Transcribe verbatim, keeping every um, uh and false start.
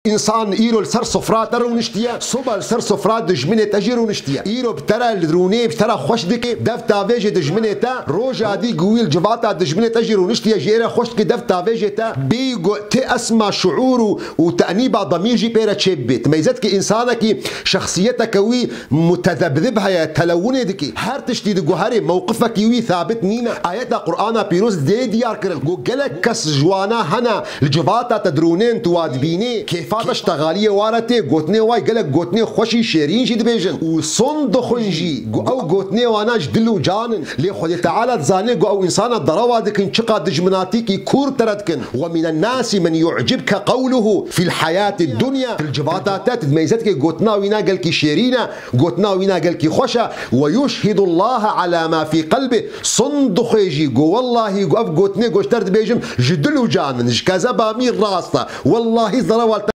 Însan îro li ser sofra te rûniştiye, soba li ser sofra dijminê te jî rûniştiye. Îro bi te re li rûnê bi te re xweş dike, dev tavêjê dijminê te, roja dî ku wî li civata dijminê te jî rûniştiye, jê re xweş dike dev tavêjê te, bêyî ku tê esma şuûr û, û tenîba demîr jî pê re çêbibe. Ti meyze dike însanekî şexsiyeteke wî mutezebzib heye, telewunê dike. Her tiştî diguherê, mewqifekî wî thabit nîne. Ayeta Qur'ana Pîroz dê diyar kirin. Got gelek kes ji wana hene, li civata te dirûnên tu wa dibînî. Kêfa te ji texaliyê wa re tê. Gotinê wa gelek gotinê xweşî şêrîn jî dibêjin. Û son dixwin jî. Got ew gotinê wana ji dil û can in. Lê Xwedê Teala dizane got ew însana derewa dikin, çiqa dijminatîkî kûr bi te re dikin. Ve mînen nasi men yu'cibke qewluhu fîl heyatî dunya. Li civata te, tu dimeyze dike gotina wîna gelkî şêrîn e. Gotina wîna gelkî xweş e. Ve yuşhidullaha ala ma fî qelbih. Son dixwê jî, got wellahî, got ev gotinê got ji te re dibêjim, ji dil û can in, ji kezeba min rast e. Wellahî zere wal